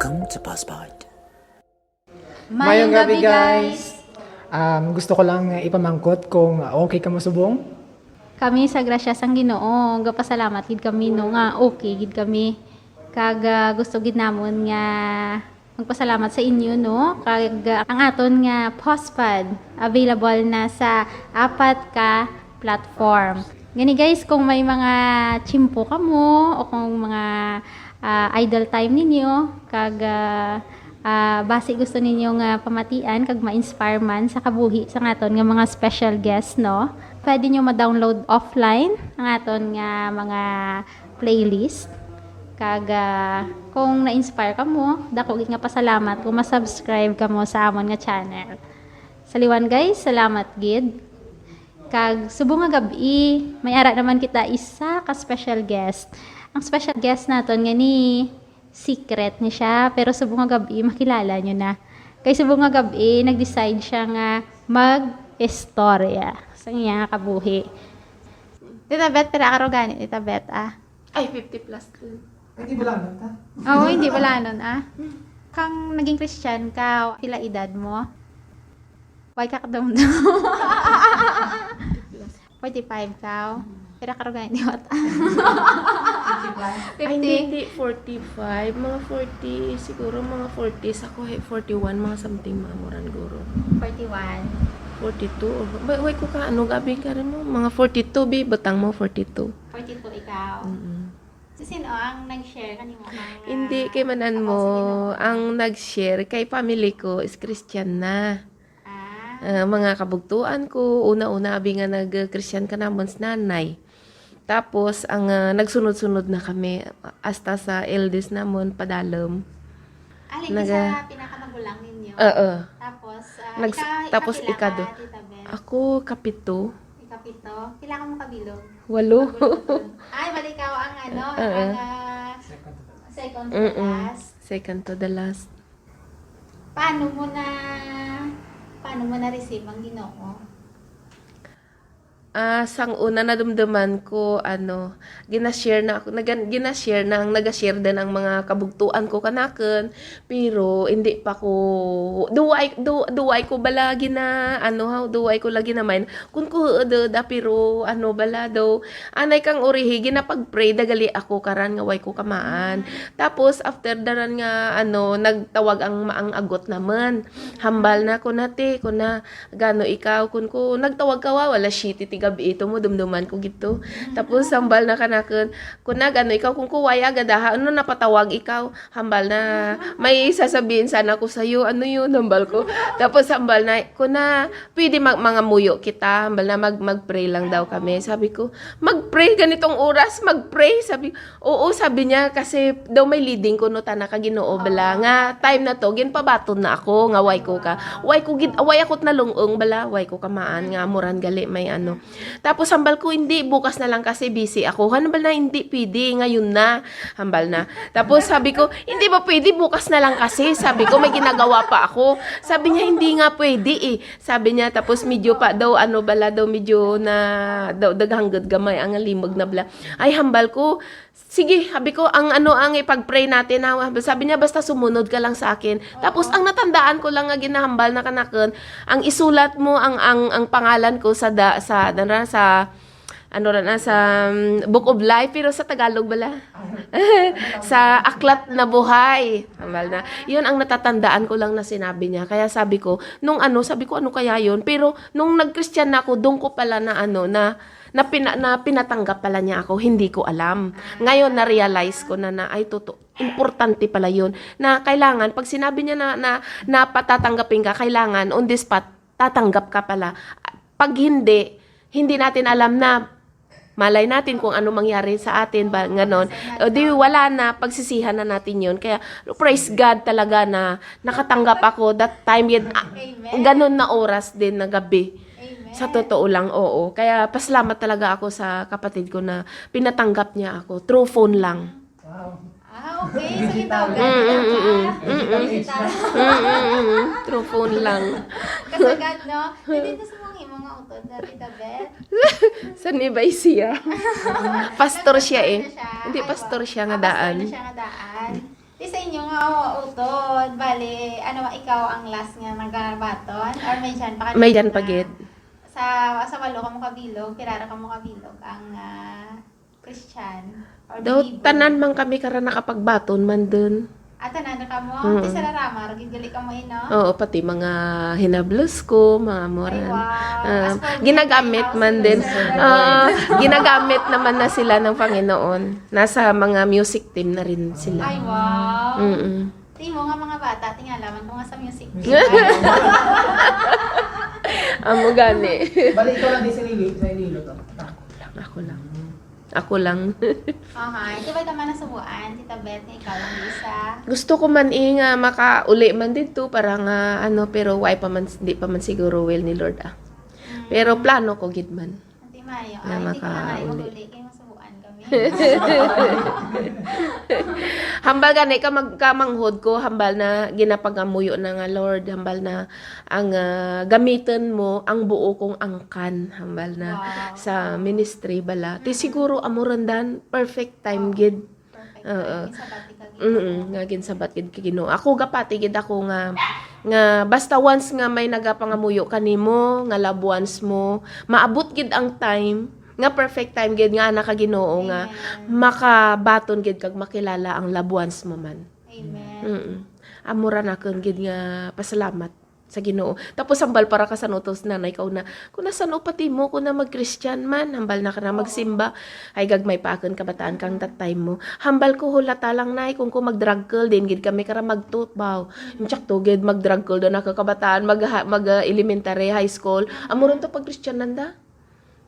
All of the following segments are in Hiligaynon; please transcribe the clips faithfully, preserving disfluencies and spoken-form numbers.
To Postpone. Mayong gabi, guys. Um, gusto ko lang ipamangkot kung okay kamo subong. Kami sa grasya sang Ginoo, gapasalamat gid kami, no, nga okay gid kami. Kag ah, gusto gid namon nga magpasalamat sa inyo, no, kag ah, ang aton nga Postpad available na sa apat ka platform. Gani, guys, kung may mga tiyempo kamo o kung mga ah, idle time ninyo, kag ah, ah, basi gusto ninyo nga pamatian kag ma-inspire man sa kabuhi sa aton nga mga special guest, no? Pwede nyo ma-download offline ang aton nga mga playlist. Kag ah, kung na-inspire kamo, dako gid nga pasalamat kung ma-subscribe kamo sa amon nga channel. Sa liwan, guys, salamat gid. Kag subong nga gab-i, may ara naman kita isa ka special guest. Ang special guest naton nga ni secret ni siya, pero subong nga gab-i makilala nyo na. Kay subong nga gab-i, nag-decide siya nga mag-istorya sa iya nga kabuhi. Tita Beth, pira ka rugani, Tita Beth, ah? Ay, fifty plus din. Hindi ba lang ta? Oo, hindi wala nun, ah. Kang naging Christian ka, pila edad mo? Way ka kadumdum. Forty-five ka. Pira ka rugani, Tita Beth? Ay, hindi, hindi. Forty-five. Mga forty, siguro mga forty. Sa ko, eh, forty-one, mga something, mga moran guro. Forty-one. Forty-two. Ba, way ko ka, ano, gabi ka rin mo? Mga forty-two, bi, butang mo, forty-two. Forty-two ikaw. Mm. Si sino ang nag-share kanimo? Mga Hindi, kay manan about mo, sa Ginoo? Ang nag-share kay family ko is Christian na. Ah, Ah, mga kabugtuan ko, una-una, abi nga nag-Christian ka namon si nanay. Tapos, ang ah, nagsunod-sunod na kami, hasta sa eldest namon, padalom. alin naga- sa pinakamagulang ninyo? Oo. Tapos, ah, Nags- ika, tapos ikapila ikado. ka, Tita Beth? Ako, kapito. Ikapito? Pila ka mo kabilog? Walo. Ay, bali ikaw ang ano, Oo. ang ah, second to the Mm-mm. last. Second to the last. Paano mo na, paano mo na-receive ang Ginoo? Ah, sang una nadumduman ko, ano, gina-share na ako, nagan, gina-share na ang naga-share din ang mga kabugtuan ko kanakon, pero hindi pa ko, duway, du, duway ko bala gina, ano, ha, duway ko lagi naman, kun ko da, pero ano bala daw, anay kang urihi, ginapag-pray dagali ako karan nga way ko kamaan. Tapos, after daran nga, ano, nagtawag ang maang agot naman. Hambal na ko na, te, ko na, gano ikaw, kun ko, nagtawag ka wa, wala shiti ti gabi ito mo, dumduman ko gito. Tapos, hambal na kanakon, ko na, gano ikaw, kun ko, waya, gadaha, ano, napatawag ikaw, hambal na, may sasabihin sana ko sa'yo, ano yun, hambal ko. Tapos, hambal na, ko na, pwede mag, mga muyo kita, hambal na, mag, mag-pray lang daw kami. Sabi ko, mag-pray ganitong oras, mag-pray, sabi, Oo, sabi niya, kasi daw may leading kuno tana ka Ginoo bala, nga time na to ginpabaton na ako nga way ko ka, way ko gid, way ako nalung-ong bala, way ko kamaan nga amuran gali may ano. Tapos hambal ko, hindi, bukas na lang kasi busy ako. Hambal na, hindi pwede, ngayon na. Hambal na. Tapos sabi ko, hindi ba pwede, bukas na lang kasi. Sabi ko, may ginagawa pa ako. Sabi niya, hindi nga pwede eh. Sabi niya, tapos medyo pa daw, ano bala daw, medyo na, daw, daghang gud gamay ang limog na bala. Ay, hambal ko, sige, sabi ko, ang ano, ang ipag-pray natin, ha? Sabi niya, basta sumunod ka lang sa akin. Tapos, ang natandaan ko lang nga ginahambal na kanakon, ang isulat mo ang, ang, ang pangalan ko sa, da, sa, ano ra, sa, ano ra na, sa um, Book of Life, pero sa Tagalog bala. Sa Aklat na Buhay. Hambal na. Yun ang natatandaan ko lang na sinabi niya. Kaya sabi ko, nung ano, sabi ko, ano kaya yun? Pero nung nag-Christian na ako, doon ko pala na ano, na na, pina, na pinatanggap pala niya ako, hindi ko alam. Ngayon, na-realize ko na na, ay, totoo, importante pala yun. Na kailangan, pag sinabi niya na, na, na patatanggapin ka, kailangan, on the spot, tatanggap ka pala. Pag hindi, hindi natin alam na, malay natin kung ano mangyari sa atin, ba, ganon. O di, wala na, pagsisihan na natin yun. Kaya, praise God talaga na nakatanggap ako that time. Yun, ah, ganon na oras din na gabi. Amen. Sa totoo lang, oo. Kaya pasalamat talaga ako sa kapatid ko na pinatanggap niya ako through phone lang. Ah, okay. So, gitawagan Mm, niya mm, ka. mm, mm. Digital. Mm, mm, mm, mm. Through phone lang. Kasagad, no? Hindi to sa mga mga utod na, Tita Beth. San Mibay siya? Pastor siya eh. Nag-pastor na siya. Hindi, Ay, pastor wow. Siya nga Ah, pastor daan. Na siya nga daan. Di sa inyo nga, oh, utod, bali, ano, ikaw ang last nga nagabaton? Or may dyan pa ka May dyan pa na? Gid. Sa, sa walo ka mo kabilog, pirara ka mo kabilog ang ah, Christian? Or Daw, believer? Tanan man kami kara nakapagbaton man dun. Ah, tanan na ka mo? Mm. Ti sa rarama, ragid gali ka mo ino? Oo, pati mga hinablos ko, mga Ay, moran. wow. Ah, As for me, ginagamit my house man is din. reserved. Ah, ginagamit naman na sila ng Panginoon. Nasa mga music team na rin sila. Ay, wow. Mm-mm. Ti mo nga mga bata, tingala man ko nga sa music. Amo gani. Bali, ikaw lang din si Lilo, sa Lilo to. Ako lang. Ako lang. Okay. Di ba ka man nasubuan, Tita Beth, nga ikaw lang isa? Gusto ko man eh nga makauli man dito para nga ano, pero why pa man, di pa man siguro will ni Lord ah. Pero plano ko gid man. Ate Mayo, Nga ay, hindi ko na nga makauli. Mahuli, kaya masubuan kami. Hambal gani ka mag-, kamanghod ko, hambal na ginapangamuyo na nga, Lord, hambal na ang ah, gamiton mo ang buo kong angkan, hambal na Wow. sa ministry bala. Ti siguro amo ran dan perfect time gid. Perfect. Oo. Yung sabati ka gid. Mm, nga ginsabat gid kay Ginoo. Ako gapati gid ako nga nga basta once nga may nagapangamuyo kanimo, nga loved ones mo, maabot gid ang time nga perfect time gid nga ana ka Ginoo nga Amen. makabaton gid kag makilala ang loved ones mo man. Amen. Mm. Amo ra nakon gid nga pasalamat sa Ginoo. Tapos hambal para ka sa nutos nanay ka una. Kung nasan upati mo, kung na mag-Christian man, hambal na ka na magsimba. Ay gagmay pa akon kabataan kang that time mo. Hambal ko hulata lang nay, kung ko mag-drug call, din gid kami kara magtubaw. Tsak to gid mag-drug call doon ako kabataan, mag, mag ah, elementary, high school. Amo ron to pag Christian nanda.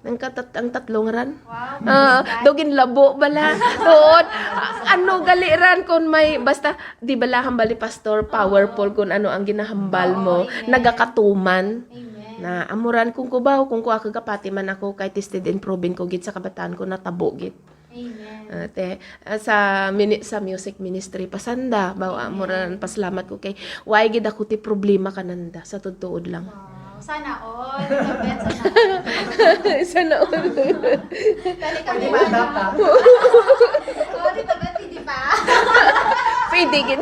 Ang, katat ang tatlong ran. Wow. Ah, daw ginlabo bala. Tuod. Ah, ano gali ran kung may, basta, di bala hambal ni Pastor, powerful kung ano ang ginahambal mo, Oo, amen. Nagakatuman. Amen. Na, amuran kung kubaw, kung kuha ka kapati man ako, kay tested and proven ko gid sa kabataan ko, natabo gid. Amen. Ate, ah, sa mini, sa music ministry pasanda, bawa amuran pasalamat ko kay, way gid ako ti problema kananda, sa tuod-tuod lang. Wow. Sana all. Tita Beth, sana all. Sana all. Dali kami ba? Oo, Tita Beth, hindi pa. Pwede gid.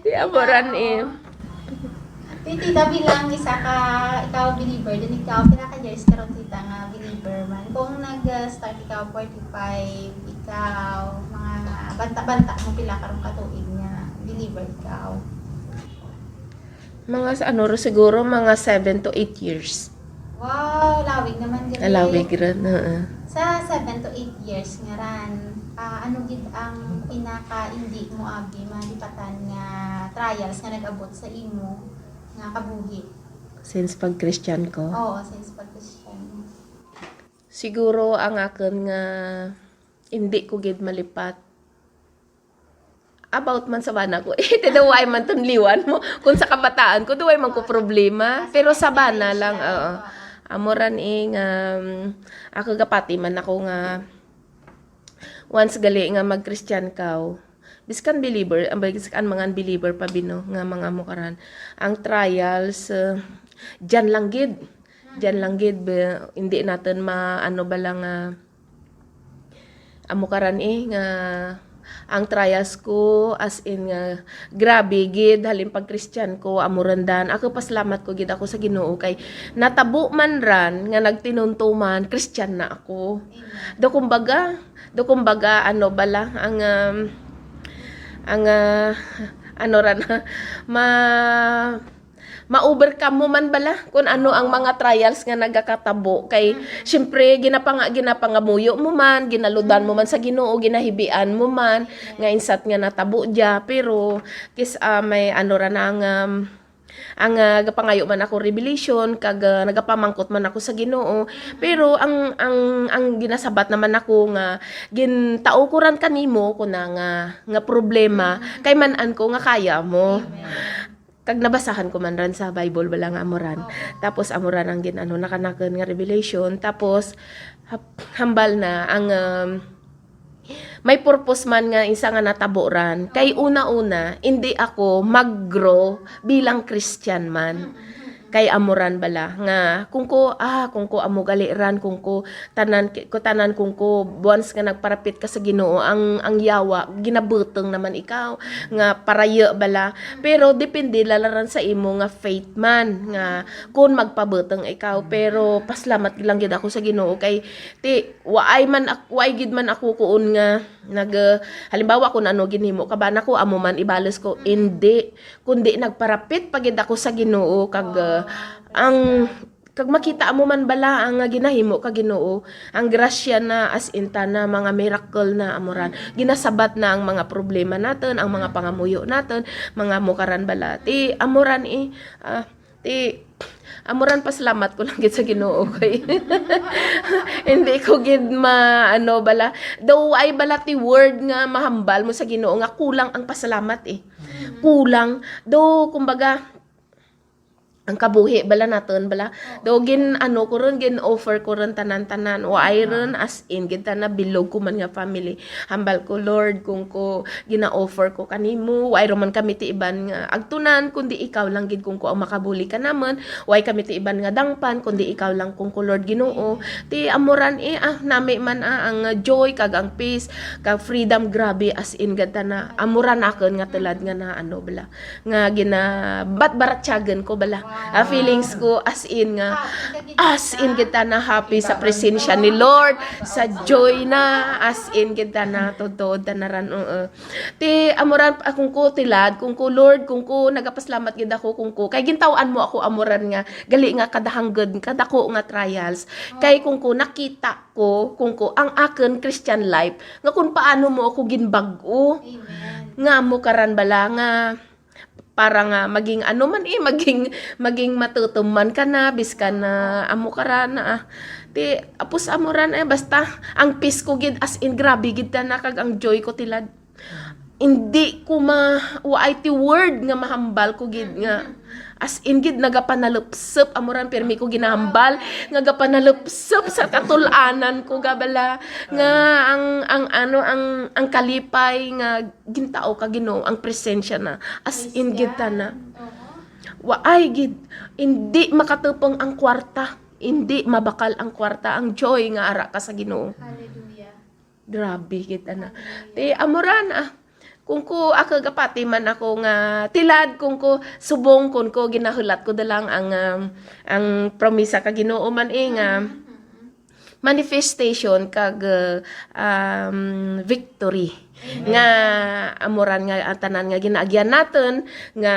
Di amuran eh. Tita, bilang isa ka, ikaw believer, din ikaw, pila ka years ka ron, tita, nga believer man? Kung nag-start ikaw, forty-five, ikaw, mga banta-banta mo, pila ka ron katuig nga believer ikaw? Mga sa ano, siguro mga seven to eight years. Wow, lawig naman gani. Alawig rin, oo. Sa seven to eight years nga ran, ah, ano gid ang pinaka hindi mo abi malipatan nga trials nga nag-abot sa imo nga kabuhi? Since pag-Christian ko. Oo, since pag-Christian. Siguro ang akon nga hindi ko gid malipat. About man sa bana ko. Eh, ti daw way man tunliwan mo. Kung sa kabataan ko, daw way man ko problema. Pero sa bana lang, oo. Amuran eh, nga, um, ako gapati man ako nga, once gali nga mag-Christian ka, biskan believer, ang biskan mga unbeliever pa bino, nga mga mukaran. Ang trials, uh, dyan lang gid. Dyan lang gid, be, hindi natin ma, ano ba lang, ah, amo karan eh, nga ang trials ko, as in nga, grabe gid, halin pag Christian ko, amo ran dan. Ako, pasalamat ko gid ako sa Ginoo kay natabo man ran nga nagtinuntuman, Christian na ako. Do kumbaga, do kumbaga, ano bala, ang, um, ang, ah, ano ran, ma, ma-overcome mo man bala kung ano ang mga trials nga nagakatabo. Kay, syempre, ginapanga-, ginapangamuyo mo man, ginaludan mo man sa Ginoo, ginahibian mo man, nga insat nga natabo dya. Pero, kis, ah, may ano ra na ang, um, ang, ah, gapangayo man ako revelation, kag, ah, nagapamangkot man ako sa Ginoo. Pero ang, ang, ang ginasabat naman ako nga, gintao ko ran kanimo, kuna nga, nga problema, kay man-an ko nga kaya mo. Kag nabasahan ko man ran sa Bible bala nga amo ran. Tapos amo ran ang gin-ano na kanakon nga revelation. Tapos hap- hambal na ang, um, may purpose man nga isa nga natabo ran. Kay una-una, hindi ako mag-grow bilang Christian man. Kay amuran bala nga kung ko, ah, kung ko amo gali ran, kung ko tanan, ko tanan, kung ko once nga nagparapit ka sa Ginoo, ang, ang yawa ginabuteng naman ikaw nga parayo bala. Pero depende lalaran sa imo nga faith man, nga kung magpabuteng ikaw. Pero paslamat lang gid ako sa Ginoo kay ti waay man ak-, waay gid man ako kuon nga nag, halimbawa, kung ano ginhimo ka ba nako, amo man ibalos ko, hindi, kundi nagparapit pa gid ako sa Ginoo kag, ah, ang kag makita mo man bala ang nga ginahimo ka Ginoo, ang grasya na, as in, tana, mga miracle na amuran. Ginasabat na ang mga problema naton, ang mga pangamuyo naton, mga mukaran bala. Ti amuran, eh, ah, ti amuran, pasalamat ko lang gid sa Ginoo kay hindi ko gid ma-, ano bala. Daw ay bala ti word nga mahambal mo sa Ginoo nga kulang ang pasalamat, eh. Kulang. Daw, kumbaga, ang kabuhi bala naton bala. Do gin ano ko ron, gin offer ko ron tanan-tanan. Wa ay ron, as in, gid tana bilog ko man nga family. Hambal ko, Lord, kung ko gina-offer ko kanimo, wa ay ron man kami ti iban nga agtunan, kundi ikaw lang gid kung ko ang makabuli ka naman. Wa ay kami ti iban nga dangpan, kundi ikaw lang kung ko, Lord Ginoo. Ti amuran, eh, ah, nami man, ah, ang joy kag ang peace kag freedom, grabe, as in, gid tana amuran akon nga tulad nga na ano bala. Nga gina-, bat-, baratyagan ko bala. Ah, feelings ko, as in nga, as in kita na happy sa presensya ni Lord, sa joy na, as in kita na, totoo, tanaran, oo. Ti, amuran, akong ko, tilad, kung ko, Lord, kung ko, nagapaslamat gid ako, kung ko, kay gintaw-an mo ako, amuran nga, gali nga, kadahanggod, kadako nga trials. Kay kung ko, nakita ko, kung ko, ang akon Christian life, nga kung paano mo ako ginbag-o. Amen. Nga mo karan bala, nga, para nga maging ano man, eh, maging, maging matutuman ka na, biskan na amo ka ra na, ah. Ti, apos amo ra na, eh, basta ang peace ko gid, as in, grabe gid ta na, kag ang joy ko tilad. Hindi ko ma-, wa ay ti word nga mahambal ko gid nga, as in gid, nagapanalupsop, amo ra ang pirmi ko ginahambal, nga gapanalupsop sa katul-anan ko, gabala, nga ang, ang ano, ang, ang kalipay nga gintao ka Ginoo, ang presensya na. As in, gid ta na. Waay gid, hindi makatupong ang kwarta. Hindi mabakal ang kwarta, ang joy nga ara ka sa Ginoo. Hallelujah. Grabe gid ana. Hallelujah. Ti, amo ra na. Kung ko, ako gapati man ako nga tilad, kung ko subong, kung ko ginahulat ko da lang ang, um, ang promisa ka Ginoo man, eh, nga manifestation kag, uh, um, victory. Amen. Nga amuran nga ang tanan nga ginaagyan naton nga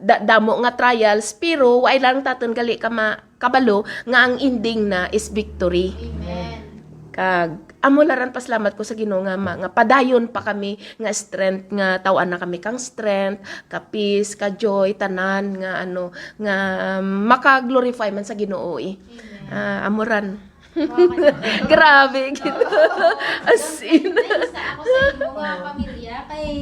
da-, damo nga trials, pero wa lang taton gali ka ma-, kabalo nga ang ending na is victory. Amen. Kag amo laran, pasalamat ko sa Ginoo nga ma-, nga padayon pa kami nga strength, nga taw-an na kami kang strength, ka peace, ka joy, tanan nga ano, nga maka-glorify man sa Ginoo, eh. Amen. Ah, amuran. Wow, grabe gid. As in. Thanks sa ako sa imo nga pamilya kay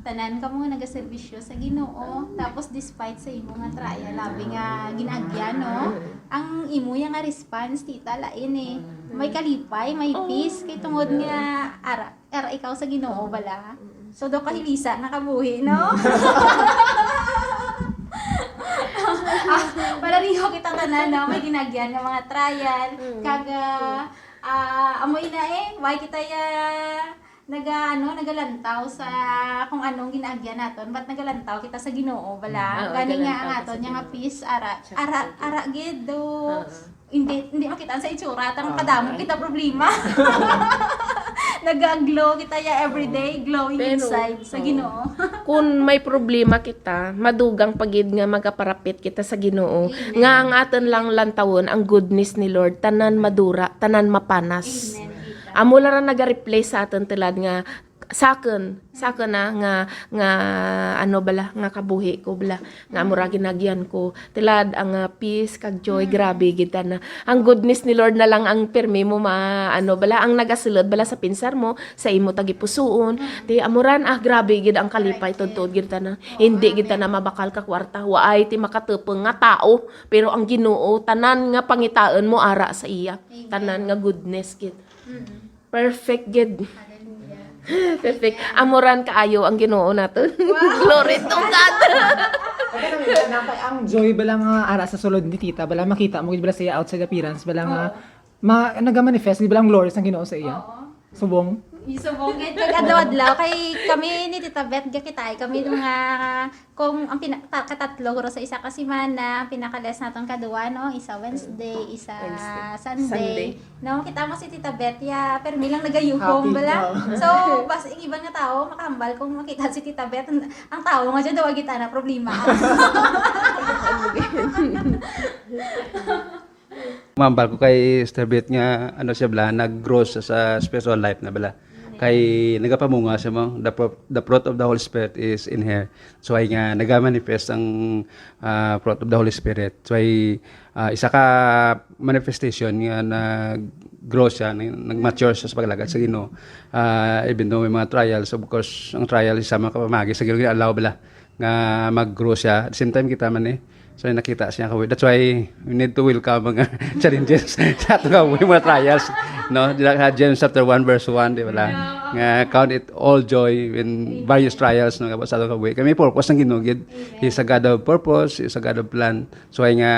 tanan kamo nagaserbisyo sa Ginoo. Tapos despite sa imo nga trial, labi nga ginagyan, no? Ang imo ya nga response, tita, lain eh. May kalipay, may peace kay tungod nga ara, ara ikaw sa Ginoo bala. So, daw kahilisa nga kabuhi, no? Ah, palariho kita tanan, no? May ginagyan nga mga trial. Kag, ah, ah, amoy na eh, why kita ya naga, ano, nagalantaw sa kung anong ginaagyan naton, but nagalantaw kita sa Ginoo, bala. Oo, gani nga ang nagalantaw ka aton sa nga Ginoo. Peace, ara, ara, ara gid, do. Oo. Hindi, hindi makitaan sa itsura, tang kadamo kita problema. Nag-glow kita ya everyday, glowing inside sa Ginoo. Kun may problema kita, madugang pa gid nga magaparapit kita sa Ginoo. Amen. Nga ang aton lang lantawon ang goodness ni Lord, tanan madura, tanan mapanas. Amen, tita. Amo la ra naga-replace sa aton tulad nga sakon, sakon na nga, nga ano bala, nga kabuhi ko bala, nga amo ra ginagyan ko. Tulad ang, ah, peace kag joy, grabe gid ta na. Ang goodness ni Lord na lang ang pirmi mo ma-, ano bala, ang nagasulod bala sa pinsar mo, sa imo tagipusuon. Ti amo ran, ah, grabe gid ang kalipay, tudtuod gid ta na. Hindi gid ta na mabakal ka kwarta. Waay ti makatupong nga tao, pero ang Ginoo, tanan nga pangitaon mo ara sa iya. Tanan nga goodness gid. Perfect gid. Hallelujah. Perfect. Amuran kaayo ang Ginoo naton. Wow. Glory to God. Ang joy bala nga ara sa sulod ni tita, bala makita mo gid bala sa iya outside appearance, bala nga ma, nagamanifest gid bala ang glory sang Ginoo sa iya. Subong. Isubong gid kag adlaw-adlaw kay kami ni Tita Beth gakitay kami mga kung ang pina, ta, katatlo guro sa isa ka semana, ang pinaka-less naton kaduwa, no? Isa Wednesday, isa Sunday. No, kita mo si Tita Beth, ya, permi lang nagayuhom bala. So, bas ang iban nga tawo makahambal kung makita si Tita Beth, ang, ang tawo nga dyan daw agita na problema. Mambal ko kay Sister Beth nga ano siya bala, nag-grow siya sa spiritual life na bala. Kay nagapamunga siya mo, the, pro- the fruit of the Holy Spirit is in her. So ay nga nagamanifest ang ah, fruit of the Holy Spirit. So ay ah, isa ka manifestation nga nag-grow siya, nag- nag-mature siya sa paglagad sa Ginoo. Ah, even though may mga trials, of course, ang trial is sa mga kapamagi sa Ginoo, allow bala nga mag-grow siya. At the same time, kita man eh. So, nakita siya kabuhi. That's why we need to welcome mga challenges sa ato kabuhi, mga trials. No? Di na ka James chapter one verse one, di ba? Nga count it all joy in various trials no, sa ato kabuhi. Kami purpose ng Ginoo gid. He's a God of purpose, He's a God of plan. So, ay nga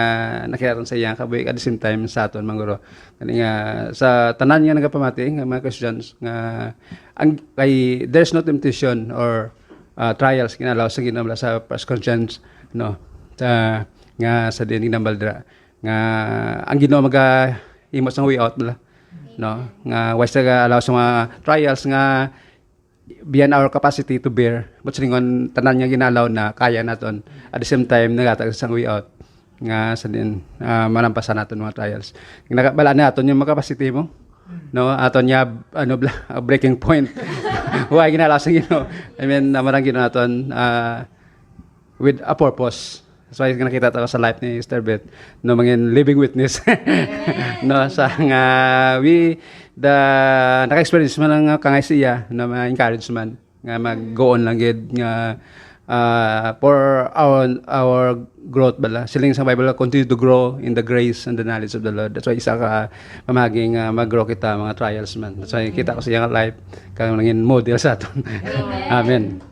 nakita sa iyang kabuhi at the same time sa aton mangguro. Kani nga sa tanan nga nagapamati nga mga Christians nga ang kay there's no temptation or ah, trials ginalaw sa Ginoo sa First Corinthians, no, sa nga sa din ginambal dira nga ang Ginoo maga imo sang way out bala, no, nga wa siya allow sa mga trials nga beyond our capacity to bear, but silingon tanan nga ginalaw na kaya naton, at the same time nagatag sang way out nga sa din ah, malampasan naton mga trials. Nakabalaan naton yung mga capacity mo, no, aton niya ano bla, breaking point. Wa ginala sa Ginoo. I mean, namarang Ginoo naton ah, with a purpose. That's why nakita ta sa life ni Sister Beth, no, mangin living witness. No, sa nga we the naka-experience man ang kangay siya na ma-encouragement nga mag-go on lang gid nga ah, for our our growth bala. Siling sa Bible, continue to grow in the grace and the knowledge of the Lord. That's why isa ka pamaging ah, mag-grow kita mga trials man. That's why kita ko sa iyang life kang nangin model sa aton. Amen.